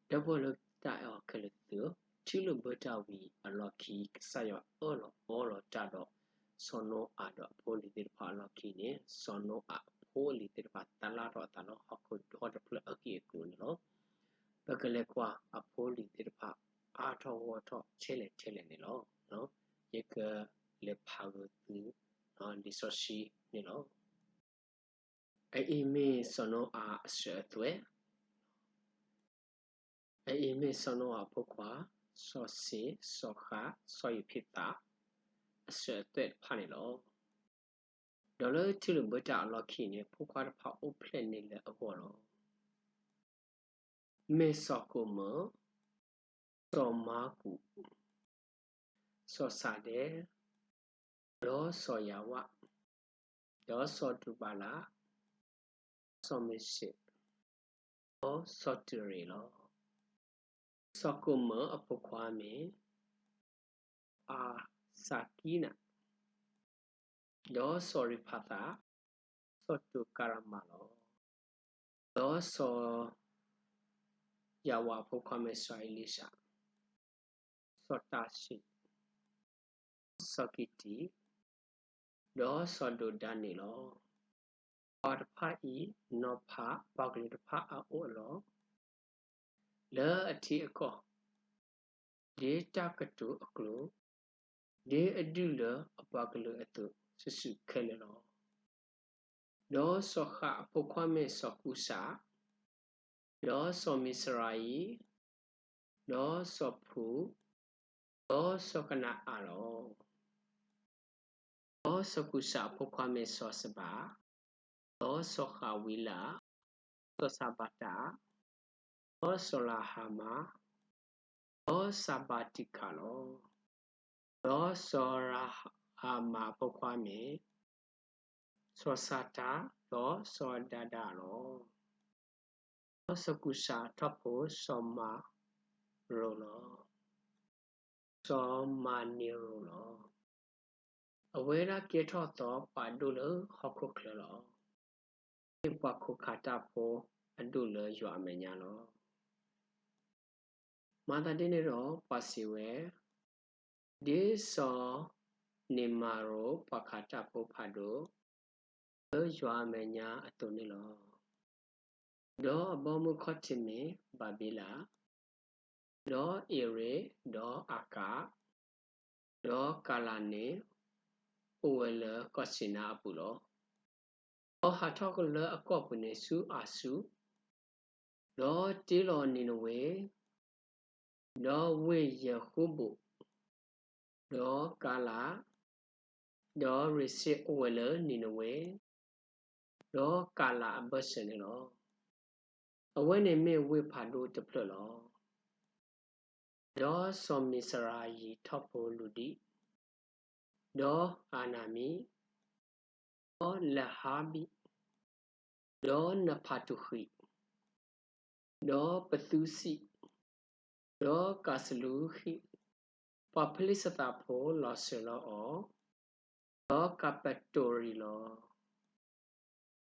ဒီပုၢ်ဝဲၢ်လၢတၢ်အဲၣ်အီၤခဲလၢာ်သ့ၣ်ဧၢ, ထံလုာ်ဘၢတၢ်ဝံၤအလီၢ်ခံ ကစၢ်ယွၤအၢၣ်လီၤအီလီၤတၢ်ဒီး စီၤနိအၤဒီးအဖိအလံၤသ့ၣ်တဖၣ်အလီၢ်ခံန့ၣ် စီၤနိအၤအဖိအလံၤသ့ၣ်တဖၣ် သလၣ်ထီၣ်အသးလၢဟီၣ်ခိၣ်ဒီတဖျၢၣ်အဂ့ၢ်အကျိၤန့ၣ်လီၤ. ပကလဲၤကွၢ်အဖိအလံၤသ့ၣ်တဖၣ် အါထီၣ်ဂီၢ်ထီၣ်ထဲလဲၣ်ထဲလဲၣ်န့ၣ်လီၤ. ယကလဲၤဖးဂ့ၤသု လံာ်စီဆှံန့ၣ်လီၤ. အအံၤမ့ၢ်စီၤနိအၤအစၢၤအသွဲၣ်, အအံၤမ့ၢ်စီၤနိအၤအဖိခွါ, စီၤၡ့ၣ်, စီၤဃၣ်, စီၤယဖ့းသး အစၢၤအသွဲၣ်တဖၣ်န့ၣ်လီၤ. ဒီးလၢထံလုာ်ဘၢတၢ်အလီၢ်ခံန့ၣ် ဖိခွါတဖၣ်အိၣ်ဖျဲၣ်န့ၢ်လၢအဂီၢ်လီၤ. မ့ၢ်စီၤကိၣ်မၢၢ်, စီၤမၤကူး, စီၤစၤဒဲ, ဒီးစီၤယၤဝၣ်, ဒီးစီၤတူၤဘၤလး, စီၤမ့ၡ့း, ဒီးစီၤတရ့းလီၤ. စီၤကိၣ်မၢၢ်အဖိခွါမ့ၢ် အၤစၤကံနၤ, ဒီးစီၤရံဖၤသး, စီၤတိၤကၤရမၤလီၤ. ဒီးစီၤယၤဝၣ်အဖိခွါမ့ၢ်စီၤအ့လံၡၣ်, စီၤတၤၡံး, စီၤကံးတံး, ဒီးစီၤဒိးဒၤန့ၣ်လီၤ. ပှၤတဖၣ်အံၤ နီၤဖးပှၤကလုာ်တဖၣ်အအိၣ်အလီၢ် လၢအထံအကီၢ်, ဒ်တၢ်ကတိၤအကျိၤ, ဒ်အဒုၣ်လၢအပှၤကလုာ်အသိး စုာ်စုာ်ခဲလၢာ်လီၤ. ဒီးစီၤဃၣ်အဖိခွါမ့ၢ်စီၤကူၡး, ဒီးစီၤမံးစရၤအံ, ဒီးစီၤဖူး, ဒီးစီၤကနၤအၣ်လီၤ. ဒီးစီၤကူၡးအဖိခွါမ့ၢ်စီၤစဘၤ, ဒီးစီၤဃးဝံလး, စီၤစၤဘၤတၢ်, ဒီးစီၤရၤဟၤမၤ, ဒီးစၤဘၤတံကၤလီၤ. ဒီးစီၤရၤဟၤမၤအဖိခွါမ့ၢ် စီၤစၤတၢ်, ဒီးစီၤဒၤဒၤလီၤ. ဒီးစီၤကူၡးထီၣ်ဖိစီၤမၤရိၤလီၤ. စီၤမၤနံၤရိၤလီၤ. အဝဲဒၣ်ကဲထီၣ်သီပှၤဒိၣ်လၢဟီၣ်ခိၣ်ချၢလီၤ. မ့ၢ်ပှၤခိးခးတၢ်ဖိအဒိၣ်လၢယွၤအမဲာ်ညါလီၤ. မၤသးဒ်န့ၣ်ဒီးပှၤစံးဝဲ, ဒ်စီၤနံၤမၤရိၤပှၤခးတၢ်ဖိဖးဒိၣ် လၢယွၤအမဲာ်ညါအသိးန့ၣ်လီၤ. ဒီးအဘီမုၢ်ခီၣ်ထံးမ့ၢ်ဘၤဘံလး, ဒီးအ့ရ့း, ဒီးအၤကး, ဒီးကၤလးန့ၣ် အိၣ်ဝဲလၢကီၢ်စံနါအပူၤလီၤ. ဒီးဟးထီၣ်လၢအကီၢ်ပူၤန့ၣ်ဆူအၤစူၤ, ဒီးတ့လီၤနံၤနဝ့, ဒီးဝ့ၢ်ယဃူဘိၣ်, ဒီးကၤလး, ဒီးရ့ၤစ့ၣ်အိၣ်ဝဲလၢနံၤနဝ့, ဒီးကၤလးအဘၢၣ်စၢၤန့ၣ်လီၤ. အဝဲန့ၣ်မ့ၢ်ဝ့ၢ်ဖးဒိၣ်တဖျၢၣ်လီၤ. ဒီးစီၤမံးစရၤယံၤထီၣ်ဖိလုၢ်ဒံး, ဒီးအၤနၤမံ, ဒီးလဟါဘံ, ဒီးနဖးတူဃံ, ဒီးပသူစံး, ဒီးကးစလူဃံ, ပှၤဖလံၡသးဖိလီၤစၢၤလီၤအီၤ, ဒီးကးပတိရံလီၤ.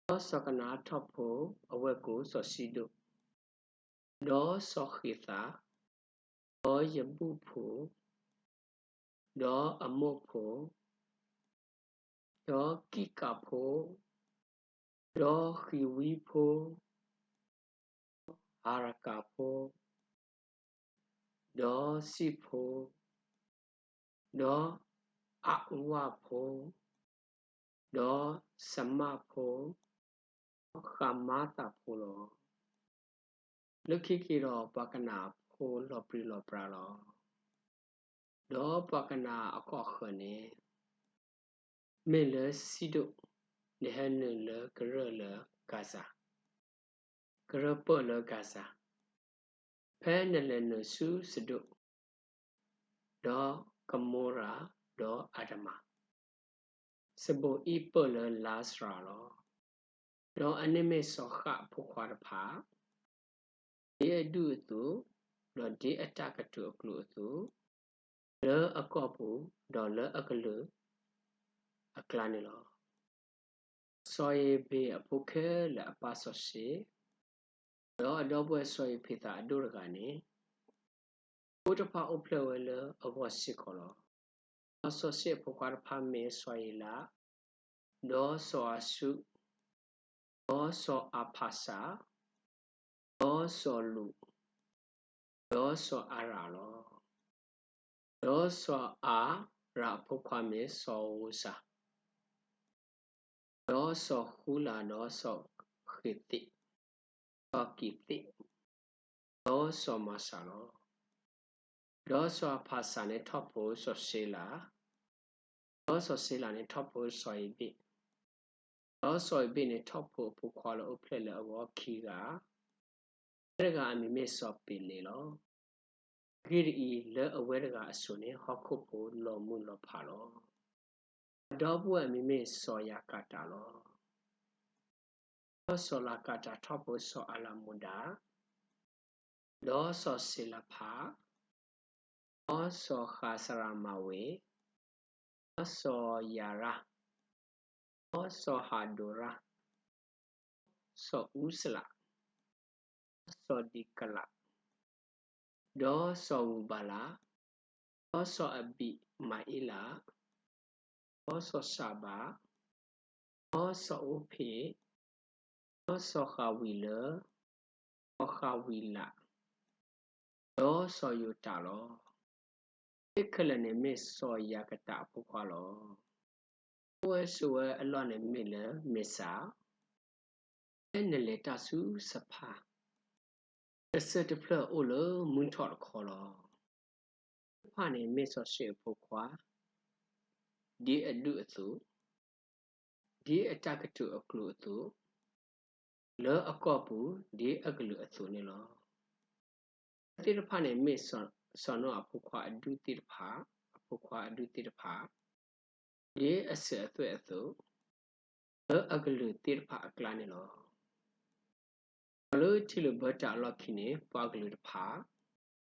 ဒီးစီၤကနၤထီၣ်ဖိအဝဲၢ်ကိာ်စီၤစံဒိၣ်, ဒီးစီၤဃံးသး, ဒီးယဘူၣ်ဖိ, ဒီးအမိၣ်ဖိ, ဒီးကံးကးဖိ, ဒီးဃံးဝံဖိ, ဒီးဟၤရကးဖိ, ဒီးစံၣ်ဖိ, ဒီးအးဝၣ်ဖိ, ဒီးစမၣ်ဖိ, ဒီးဃးမါသးဖိလီၤ. လၢခံက့ၤဒီးပှၤကနၤအဖိလီၤပြံလီၤပြါလီၤ. ဒီးပှၤကနၤအကီၢ်အဃၢၤန့ၣ် မ့ၢ်လၢစံဒိၣ်, နဟဲနုာ်လၢကရၢၢ်လၢကၤစၤ, ကရၢၢ်ပၢၢ်လၢကၤစၤ, ဖဲနလဲၤနုာ်ဆူစဒိၣ်, ဒီးကမိရၤ, ဒီးအၤဒမၤ, စဘိၤအံၣ်ပၢၢ်လၢလါစရၤလီၤ. ဒီးအန့ၣ်မ့ၢ်စီၤဃၣ်အဖိခွါတဖၣ်, ဒ်အဒုၣ်အသိး, ဒီးဒ်အတၢ်ကတိၤအကျိၤအသိး, လၢအကီၢ်ပူၤ, ဒီးလၢအကလုာ်အကျါန့ၣ်လီၤ. စီၤဧ့ၤဘ့ၣ်အဖိခဲလၢာ်အပၢ်စီၤၡ့ၣ်, ဒီးအဒီပုၢ်ဝဲၢ်စီၤယ့ၤဖ့းသးအဒိၣ်တဂၤန့ၣ် ဖိတဖၣ်အိၣ်ဖျဲၣ်ဝဲလၢအဂီၢ်စ့ၢ်ကီးလီၤ. ဒီးစီၤၡ့ၣ်အဖိခွါတဖၣ်မ့ၢ်စီၤဧ့ၤလး, ဒီးစီၤအၤဆူၣ်, ဒီးစီၤအၤဖးစး, ဒီးစီၤလူး, ဒီးစီၤအၤရးလီၤ. ဒီးစီၤအၤရးအဖိခွါမ့ၢ်စီၤဧိၤစၤ, ဒီးစီၤဃူလး, ဒီးစီၤဃ့ၤသ့း, စီၤကံၤသ့း, ဒီးစီၤမၤစၤလီၤ. ဒီးစီၤအၤဖးစးန့ၣ်ထီၣ်ဖိစီၤၡ့လး, ဒီးစီၤၡ့လးန့ၣ်ထီၣ်ဖိစီၤဧ့ၤဘ့ၣ်, ဒီးစီၤဧ့ၤဘ့ၣ်န့ၣ်ထီၣ်ဖိအဖိခွါလၢအိၣ်ဖျဲၣ်လၢအဂီၢ်ခံဂၤ, အဝဲတဂၤအမံၤမ့ၢ်စီၤပ့လ့းလီၤ. အဂ့ၢ်ဒ်အံၤ, လၢအဝဲတဂၤအစိၤန့ၣ် ဟီၣ်ခိၣ်ဖိလီၤမုၢ်လီၤဖးလီၤ. အဒီပုၢ်ဝဲၢ်အမံၤမ့ၢ်စီၤယၤကးတးလီၤ. ဒီးစီၤလၤကးတးထီၣ်ဖိစီၤအၤလၤမူဒါ, ဒီးစီၤစ့လဖး, ဒီးစီၤဃးစရၤမၤဝ့ၤ, ဒီးစီၤယၤရၢ်, ဒီးစီၤဟးဒိရၢ်, စီၤအူစလး, ဒီးစီၤဒံကလး, ဒီးစီၤဂူဘၤလး, ဒီးစီၤအဘံးမၤအ့လး, ဒီးစီၤၡဘၤ, ဒီးစီၤအိဖ့း, ဒီးစီၤဃးဝံးလၢ, စီၤဃးဝံးလး, ဒီးစီၤယိၤတးလီၤ. သ့ၣ်ခဲလၢာ်န့ၣ်မ့ၢ်စီၤယၤကးတးအဖိခွါလီၤ. အဝဲဆိးဝဲအလီၢ်န့ၣ်မ့ၢ်လၢမ့ၤစး, ဖဲနလဲၤတၢ်ဆူစဖါ, တစဲးတဖျၢၣ်အိၣ်လၢမုၢ်ထီၣ်တခီလီၤ. သ့ၣ်တဖၣ်န့ၣ်မ့ၢ်စီၤၡ့ၣ်အဖိခွါ, ဒ်အဒူၣ်အသိး, ဒ်အတၢ်ကတိၤအကျိၤအသိး, လၢအကီၢ်ပူၤ, ဒ်အကလုာ်အသိးန့ၣ်လီၤ. အဝဲသ့ၣ်တဖၣ်န့ၣ်မ့ၢ်စီၤနိအၤအဖိခွါအဒူၣ်သ့ၣ်တဖၣ်, အဖိခွါအဒူၣ်သ့ၣ်တဖၣ်, ဒ်အစၢၤအသွဲၣ်အသိး, လၢအကလုာ်သ့ၣ်တဖၣ်အကျါန့ၣ်လီၤ. ဒီးလၢထံလုာ်ဘၢတၢ်အလီၢ်ခံန့ၣ် ပှၤကလုာ်တဖၣ် လီၤပြံ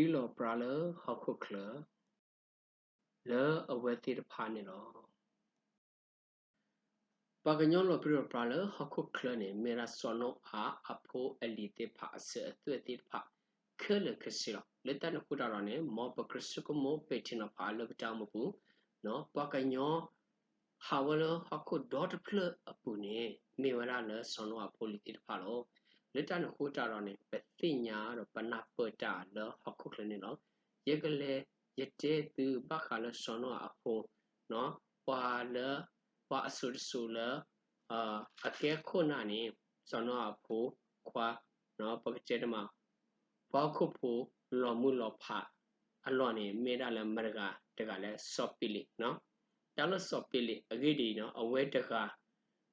လီၤပြါလၢဟီၣ်ခိၣ်ချၢ လၢအဝဲသ့ၣ်တဖၣ်န့ၣ်လီၤ. ပှၤကညီလီၤပြံလီၤပြါလၢဟီၣ်ခိၣ်ချၢန့ၣ် မ့ၢ်ဝဲဒၣ်စီၤနိအၤအဖိအလံၤသ့ၣ်တဖၣ် အစၢၤအသွဲၣ်သ့ၣ်တဖၣ် ခဲလၢာ်ခဲဆ့လီၤ. လၢတၢ်န့ၣ်အဃိတၢ်ဒီးန့ၣ် မ်ပကဆိကမိၣ်ပဲာ်ထံနီၤဖးလၢပတၢ်အိၣ်မူပူၤ, ပှၤကညီ ဟးဝဲလၢဟီၣ်ခိၣ်ဒီတဖျၢၣ်အပူၤန့ၣ် မ့ၢ်ဝဲဒၣ်လၢစီၤနိအၤအဖိအလံၤသ့ၣ်တဖၣ်လီၤ. လၢတၢ်န့ၣ်အဃိတၢ်ဒီးန့ၣ် ပသ့ၣ်ညါဒီးပနၢ်ပၢၢ်တၢ်လၢဟီၣ်ခိၣ်ချၢန့ၣ်လီၤ. ယကလဲၤ ယတဲသုဘၣ်ဃးလၢစီၤနိအၤအဖိ ပှၤလၢ ပှၤအစိၤတစိၤလၢ အကဲခိၣ်နၢ်န့ၣ် စီၤနိအၤအဖိခွါ ပကတဲတမး ပှၤဟီၣ်ခိၣ်ဖိလီၤမုၢ်လီၤဖးအလီၢ်န့ၣ် မ့ၢ်ဒၣ်လၢမတၤတဂၤလဲၣ် စီၤပ့လ့း. တၢ်လၢစီၤပ့လ့းအဂ့ၢ်ဒ်အံၤ အဝဲတဂၤ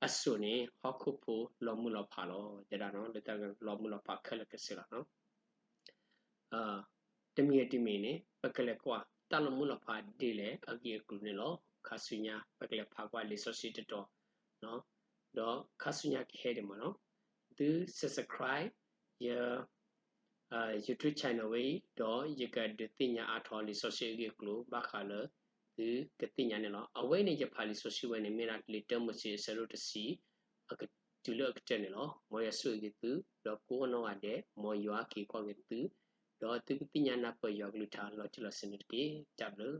အစိၤန့ၣ် ဟီၣ်ခိၣ်ဖိလီၤမုၢ်လီၤဖးလီၤ. တဲဒၣ်လၢတၢ်လီၤမုၢ်လီၤဖးခဲလၢာ်ခဲဆ့လီၤ. တမံၤတမံၤန့ၣ် ပကလဲၤကွၢ် တၢ်လီၤမုၢ်လီၤဖးဒ်လဲၣ်အဂ့ၢ်အကျိၤန့ၣ်လီၤ. ခါဆူညါ ပကလဲၤဖးကွၢ်လံာ်စီဆှံတတီၤ ဒီးခါဆူညါကဟဲဒံးမးလီၤ. သု subscribe ယ YouTube channel ဝဲအံၤ ဒီးယကဒုးသ့ၣ်ညါအါထီၣ်လံာ်စီဆှံအဂ့ၢ်အကျိၤ ဘၣ်ဃးလၢသုကသ့ၣ်ညါန့ၣ်လီၤ. အဝဲန့ၣ် ယဖးလံာ်စီဆှံဝဲန့ၣ် မ့ၢ်ဒၣ်လံာ်တၢမိၤၡ့အဆၢဒိၣ်တဆံ အကတုၤလၢအကတၢၢ်န့ၣ်လီၤ. မ်ယွၤဆိၣ်ဂ့ၤသု ဒီးကိးနီၢ်ဂၤဒဲး မ်ယွၤက့ၤကွၢ်က့ၤသု ဒီးသုကသ့ၣ်ညါနၢ်ပၢၢ်ယွၤကလုၢ်ကထါလီၤတံၢ်လီၤဆဲးန့ၣ်တက့ၢ်. တၢ်ဘျုး